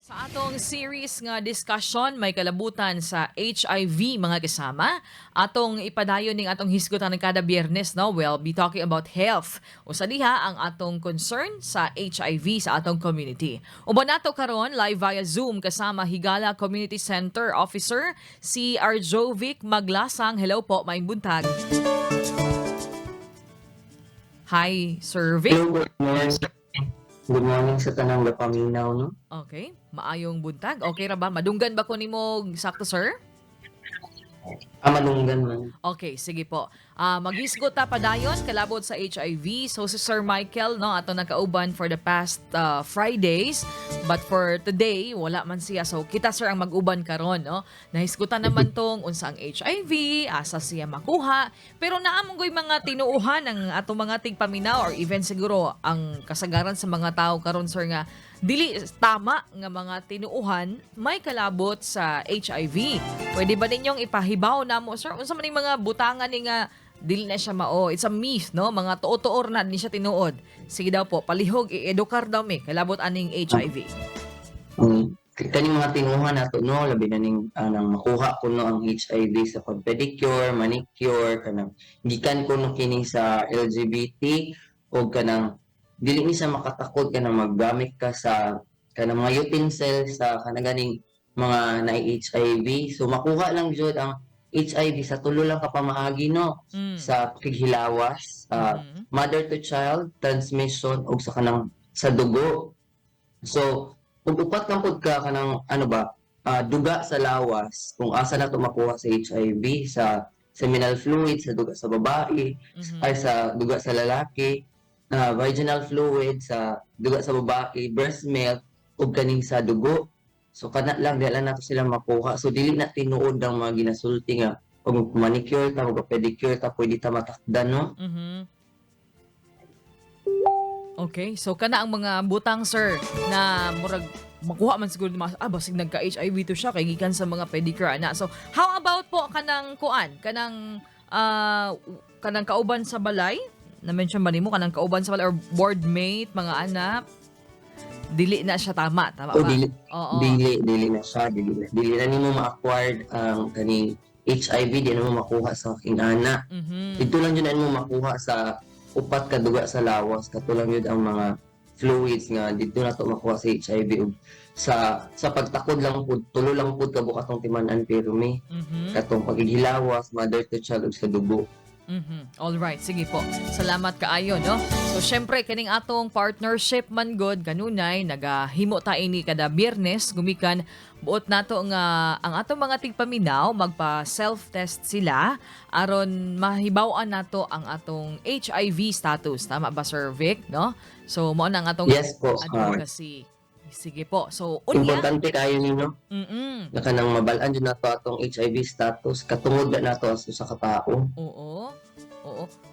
Sa atong series nga discussion may kalabutan sa HIV, mga kasama, atong ipadayon ning atong hisgutan ng kada Biyernes, no? We'll be talking about health. Usa diha ang atong concern sa HIV sa atong community. Uban nato karon live via Zoom kasama Higala Community Center Officer si Arjovic Maglasang. Hello po, maayong buntag. Hi, Sir Vic. Hello, good morning. Good morning sa tanang gapaminaw, no? Okay, maayong buntag. Okay ra ba? Madunggan ba ko nimo sakto, sir? Ah, manunggan man. Okay, sige po. Maghisgot ta padayon kalabot sa HIV. So si Sir Michael, no, ato nakauban for the past Fridays, but for today wala man siya. So kita, sir, ang mag-uban karon, no. Nahisgutan naman tong unsa ang HIV, asa siya makuha, pero naa man goy mga tinuohan ang atong mga tigpaminaw or even siguro ang kasagaran sa mga tao karon, sir, nga dili tama nga mga tinuohan may kalabot sa HIV. Pwede ba ninyong ipahibaw namo, sir, unsa man ning mga butangan ni nga dili na siya mao? It's a myth, no? Mga tuo-tuor na ni siya tinuod. Sige daw po, palihog i-edukar daw mi kalabot aning HIV. Kaning mga tinuohan nato, no, labi na ning nang makuha kuno ang HIV sa pag-pedicure, manicure, kanang gikan kuno kini sa LGBT o kanang dili ni siya makatakod kanang maggamit ka sa kanang mga utensils sa kanang ganing mga na HIV. So makuha lang jud ang HIV sa tulo lang ka pamaagi, no, sa pakighilawas, mother to child transmission ug sa kanang sa dugo. So, kung upat lang pud ka kanang ano ba, duga sa lawas, kung asa na to makuha sa HIV, sa seminal fluid, sa duga sa babae, ay sa duga sa lalaki, vaginal fluid sa duga sa babae, breast milk ug kaning sa dugo. So kana lang, di lang nato sila makuha. So dili na tinuod ang mga ginasulti nga pag manicure ta, mag pedicure ta, pwede ta matakdan, no? Okay, so kana ang mga butang, sir, na murag makuha man siguro mas basig nagka HIV to siya kay gikan sa mga pedicure ana. So how about po kanang kuan, kanang kauban sa balay? Na-mention ba nimo kanang kauban sa balay or boardmate, mga anak? Dili na siya tama, tama O ba? Dili. Oo. Dili na siya, dili na nimo ma-acquired ang kaning HIV, di na mo makuha sa aking ana. Dito lang jud na mo makuha sa upat ka duga sa lawas, kato lang jud ang mga fluids nga dito na to makuha sa HIV ug sa pagtakod lang pud, tulo lang pud ka atong timan-an pirmi, katong paghilawas, mother to child ug sa dugo. All right, sige po. Salamat kaayo, no? So, syempre, kining atong partnership man god kanunay nagahimo ta ini kada Biyernes gumikan buot nato nga ang atong mga tigpaminaw magpa self-test sila aron mahibaw-an nato ang atong HIV status. Tama ba, Sir Vic, no? So, mao na ang atong Yes po. Advocacy. Sige po. So, unya, Importante kayo ninyo na kanang mabal-an jud nato atong HIV status katungod na nato as usa ka tao. Oo.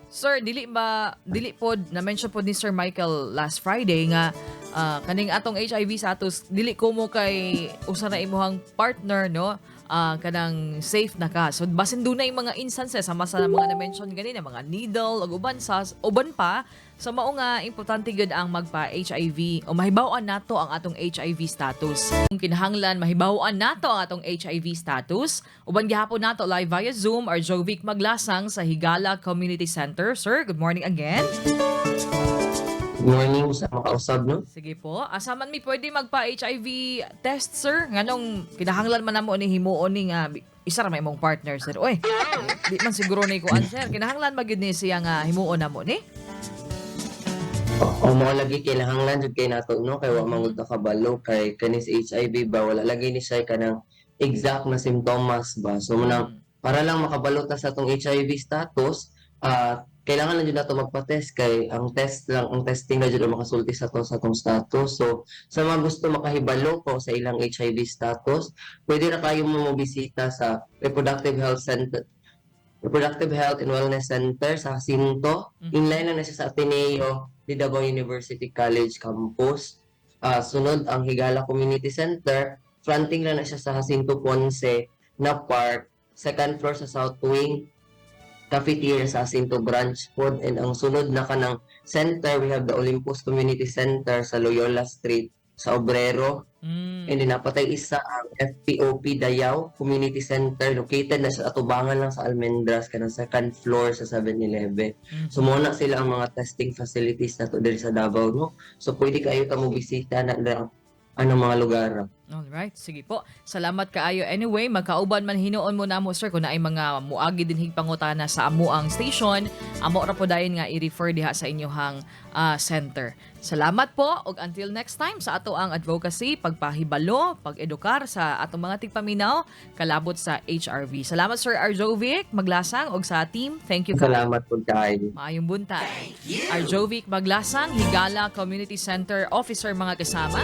Sir, dili ba dili pod na-mention pod ni Sir Michael last Friday nga kaning atong HIV status dili ko mo kay usa na imuhang partner, no, kanang safe na ka. So basin dunay mga instances sama sa mga na-mention ganina, mga needle ug uban sa uban pa. So mao nga importante gyud ang magpa HIV o mahibaw-an nato ang atong HIV status. Kung kinahanglan mahibaw-an nato ang atong HIV status, uban gihapon nato live via Zoom or Jovic Maglasang sa Higala Community Center. Sir, good morning again. Good morning sa makausab, no? Sige po. Asa man mi pwede magpa-HIV test, sir? Nganong kinahanglan man namo ni himuon ni nga isa ra may imong partner, sir? Oy, di man siguro ni kuan, sir. Kinahanglan ba gyud ni siya nga himuon namo ni? O mao lagi, kinahanglan jud kay nato, no, kay wa man gud kabalo kay kani sa HIV ba, wala lagi ni siya kanang exact na simptomas ba. So mao nang para lang makabalo ta sa atong HIV status, kailangan lang jud nato magpa-test kay ang test lang, ang testing na jud ang makasulti sa atong status. So sa mga gusto makahibalo po sa ilang HIV status, pwede ra kayo mo mobisita sa Reproductive Health Center, Reproductive Health and Wellness Center sa Jacinto. Inline lang na siya sa Ateneo de Davao University College campus. Sunod ang Higala Community Center, fronting lang na siya sa Jacinto Ponce na park, second floor sa South Wing, cafeteria sa Jacinto Branch pod. And ang sunod na kanang center, we have the Olympus Community Center sa Loyola Street sa Obrero. And then naa pa tay isa, ang FPOP Dayaw Community Center, located na sa atubangan lang sa Almendras, kanang second floor sa 7-Eleven. So mao na sila ang mga testing facilities nato diri sa Davao, no. So pwede kayo ka mo bisita na na anong mga lugar. Alright, sige po. Salamat kaayo. Anyway, magkauban man hinuon mo namo, sir, kung naay mga muagi dinhig pangutana sa amuang station, amo ra po dayon nga i-refer diha sa inyohang center. Salamat po ug until next time sa ato ang advocacy, pagpahibalo, pag-edukar sa atong mga tigpaminaw kalabot sa HRV. Salamat, Sir Arjovic Maglasang, ug sa team. Thank you kaayo. Salamat pud kaayo. Maayong buntag. Arjovic Maglasang, Higala Community Center Officer, mga kasama.